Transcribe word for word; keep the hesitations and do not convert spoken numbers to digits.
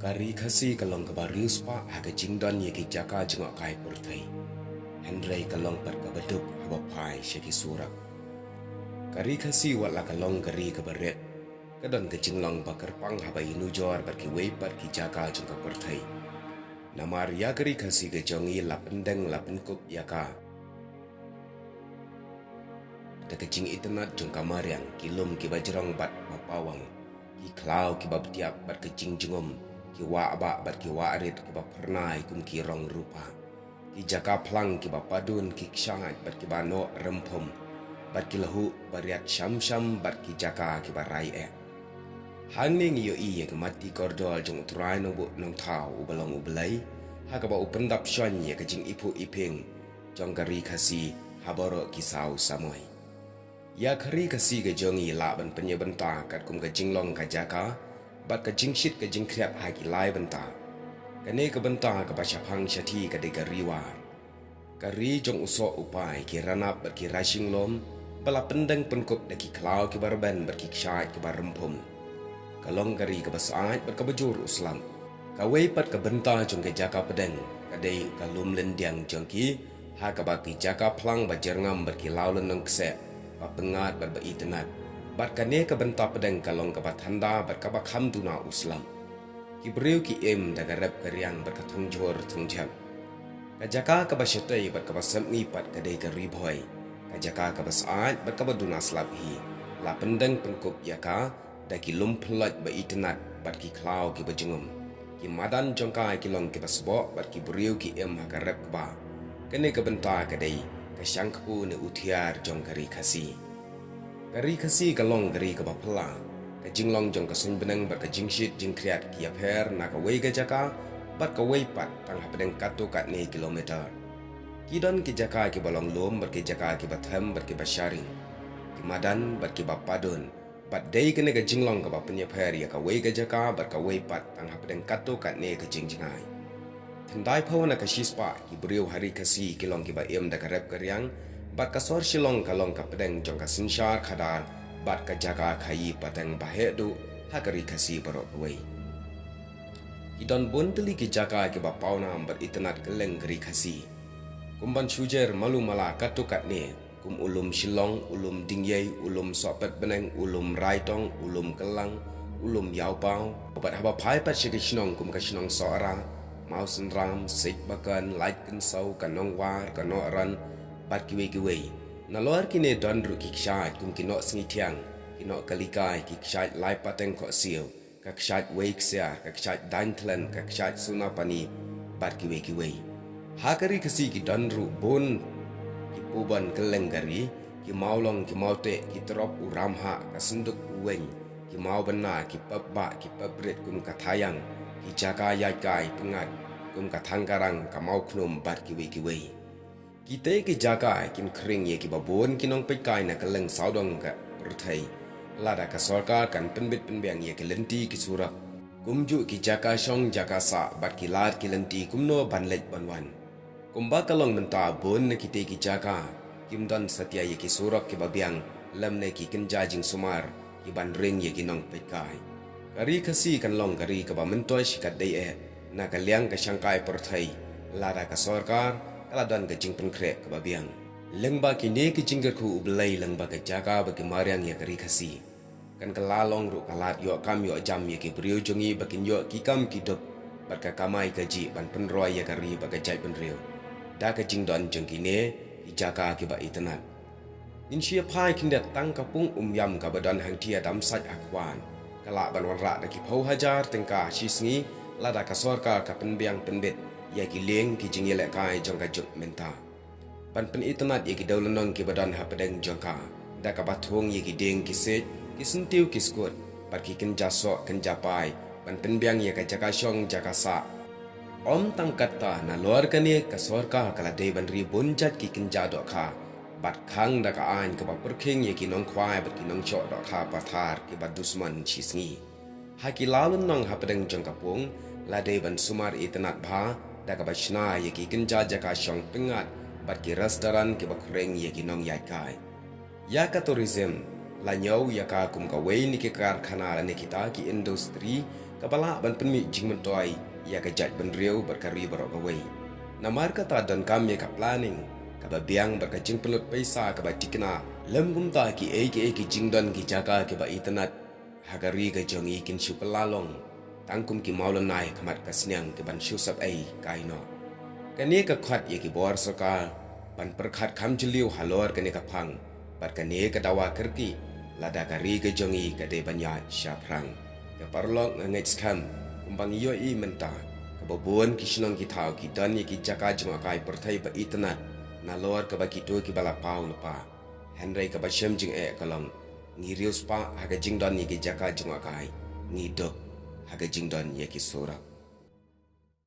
Ka Ri Khasi ka long kaba riewspah ha ka jingdon ïa ki jaka jngohkai pyrthei. Hynrei ka long pat kaba duk haba phai sha ki surok. Ka Ri Khasi wat la ka long ka ri kaba rit, ka don ka jinglong ba kyrpang haba ïanujor bad kiwei pat ki jaka jong ka pyrthei. Namar ïa ka Ri Khasi ka jong ngi la pyndeng la pynkup ïa ka da ka jingitynnad jong ka mariang, ki lum kiba jrong bad ba pawang, ki khlaw kiba btiap bad ka jingjngum, ki wah bah bad ki wah rit kiba phyrnai kum ki rong rupa, ki jaka phlang kiba padun, ki kshaid bad kiba noh rymphum, bad ki lahuh ba riat sham sham bad ki jaka kiba rai eh. Hangne ngi ïohi ïa ka matti kordor jong U Trai Nongbuh Nongthaw uba long U Blei, ha kaba u pyndap shon ïa ka jingiphuh iphieng jong ka Ri Khasi ha baroh ki saw samoi. Ïa ka Ri Khasi ka jong ngi lah ban pynïabynta katkum ka jinglong ka jaka bad ka jingshit ka jingkhriat ha ki lai bynta. Kane ka bynta kaba shaphang shathie ka dei ka Ri War, ka ri jong u soh u pai, ki ranap bad ki raishinglum ba la pyndeng pynkup da ki khlaw kiba rben bad ki kshaid kiba rymphum. Ka long ka ri kaba syaid bad kaba jur u slap. Kawei pat ka bynta jong ka jaka pdeng ka dei ka lum lyndiang jong ki, ha kaba ki jaka phlang ba jyrngam bad ki law lynnong kseh, ba pyngngad bad ba itynnad. Bad kane ka bynta pdeng ka long kaba thanda bad kaba kham duna u slap. Ki briew ki im da ka rep ka riang bad ka thongjhur thongjhep. Ka jaka kaba shatei bad kaba sepngi pat ka dei ka Ri Bhoi, ka jaka kaba syaid bad kaba duna slap hi, la pyndeng pynkup ïa ka da ki lum pynlait ba itynnad bad ki khlaw kiba jngum. Ki madan jong ka ki long kiba sboh bad ki briew ki im ha ka rep kba. Kane ka bynta ka dei ka shangkpu ne u thiar jong ka Ri Khasi. Ka Ri Khasi ka long ka ri kaba phylla. Ka jinglong jong ka suiñ bneng bad ka jingshit jingkhriat ki ïapher na kawei ka jaka bad kawei pat tang hapdeng katto katne kilometer. Ki don ki jaka kiba long lum bad ki jaka kiba them bad kiba sharing, ki madan bad kiba padun. Bad dei kane ka jinglong kaba pynïapher ïa kawei ka jaka bad kawei pat tang hapdeng katto katne ka jingjngai. Thyndai phew na ka shispah ki briew ha Ri Khasi ki long kiba im da ka rep ka riang, bad ka sor Shillong ka long ka pdeng jong ka synshar khadar bad ka jaka khaïi pateng ba heh duh ha ka Ri Khasi baroh kawei. Ki don bun tylli ki jaka kiba pawnam bad itynnad kylleng ka Ri Khasi, kum ban shu jer malu mala katto katne, kum u lum Shillong, u lum Dingiei, u lum Sohpetbneng, u lum Raitong, u lum Kyllang, u lum Ïawpaw. Bad haba phai pat sha ki shnong kum ka shnong Sohra, Mawsynram, Seitbakon, Laitkynsaw, ka Nongwar, ka Nohran, bad kiwei kiwei. Nalor kine don ruh ki kshaid kum ki Nohsngithiang, ki Nohkalikai, ki kshaid Laipateng Khohsiew, ka kshaid Weiksiar, ka kshaid Dainthlen, ka kshaid Sunapani, bad kiwei kiwei. Ha ka Ri Khasi ki don ruh bun ki pubon kylleng ka ri, ki Mawlong, ki Mawteh, ki Trop u Ramhah, ka Synduk u Weng, ki Mawbynna, ki Pepbah, ki Peprit kum ka Thaiang, ki jaka ïaid kai pyngngad kum ka Thangkarang, ka Mawkhnum bad kiwei kiwei. Kitei ki jaka kin khring ïa kiba bun ki nongpeitkai na kylleng sawdong ka pyrthei lada ka sorkar kan pynbit pynbiang ïa ki lynti ki surok, kumjuh ki jaka shong jaka sah bad ki lad ki lynti kumno ban leit ban wan. Kumba ka long mynta, bun na kitei ki jaka kim don satia ïa ki surok kiba biang lymne ki kynja jingsumar ki ban ring ïa ki nongpeitkai. Ka Ri Khasi kan long ka ri kaba myntoi shikatdei eh na ka liang ka shangkai pyrthei lada ka sorkar ka la don ka jingpynkhreh kaba biang. Lyngba kine ki jingkyrkhu U Blei lyngba ka jaka ba ki mariang ïa ka Ri Khasi, kan kylla long ruh ka lad ïoh kam ïoh jam ïa ki briew jong ngi ba kin ïoh ki kam ki dup bad ka kamai kajih ban pynroi ïa ka ri bad ka jaitbynriew da ka jingdon jong kine ki jaka kiba itynnad. Ngin shu ïa phai khyndiat tang ka pung Umïam kaba don hangthie Damsait ha Khwan, ka lah ban wanrah da ki phew hajar tyngka shi sngi lada ka sorkar ka pynbiang pynbit ïa ki lieng ki jingïalehkai jong ka juk mynta. Ban pynitynnad ïa ki dewlynnong kiba don hapdeng jong ka da kaba thung ïa ki dieng ki siej, ki syntiew ki skud bad ki kynja soh kynja pai ban pynbiang ïa ka jaka shong jaka sah. Ym tang katta, nalor kane ka sorkar ka la dei ban ri bun jait ki kynja dohkha bad khang da ka aiñ kaba pyrkhing ïa ki nongkhwai bad ki nongshoh dohkha pathar kiba dusmon shi sngi. Ha ki lawlynnong hapdeng jong ka pung la dei ban sumar itynnad bha da kaba shna ïa ki kynja jaka shong pyngngad bad ki restaurant kiba khring ïa ki nongïaid kai. Ïa ka tourism, la ñiew ïa ka kum kawei na ki karkhana lane kita ki industry kaba lah ban pynmih jingmyntoi ïa ka jaitbynriew bad ka ri baroh kawei. Namar kata donkam ïa ka planning kaba biang bad ka jingpynlut pisa kaba thikna, lem kumta kiei kiei ki jingdon ki jaka kiba itynnad ha ka ri ka jong ngi kin shu kylla long tang kum ki mawlynnai ha khmat ka sniang kiban shu sep ei kai noh. Kane ka khot ïa ki bor sorkar ban pyrkhat kham jylliew halor kane ka phang bad kane ka dawa kyrkieh, lada ka ri ka jong ngi ka dei ban ïaid shaphrang. Ko paralok, nga ngeit skhem kumba ngi ïohi mynta, kaba bun ki shnong ki thaw ki don ïa ki jaka jngohkai pyrthei ba itynnad nalor kaba kito kiba la paw lypa. Hynrei kaba shem jingeh ka long, ngi riewspah ha ka jingdon ïa ki jaka jngohkai, ngi duk ha ka jingdon ïa ki surok.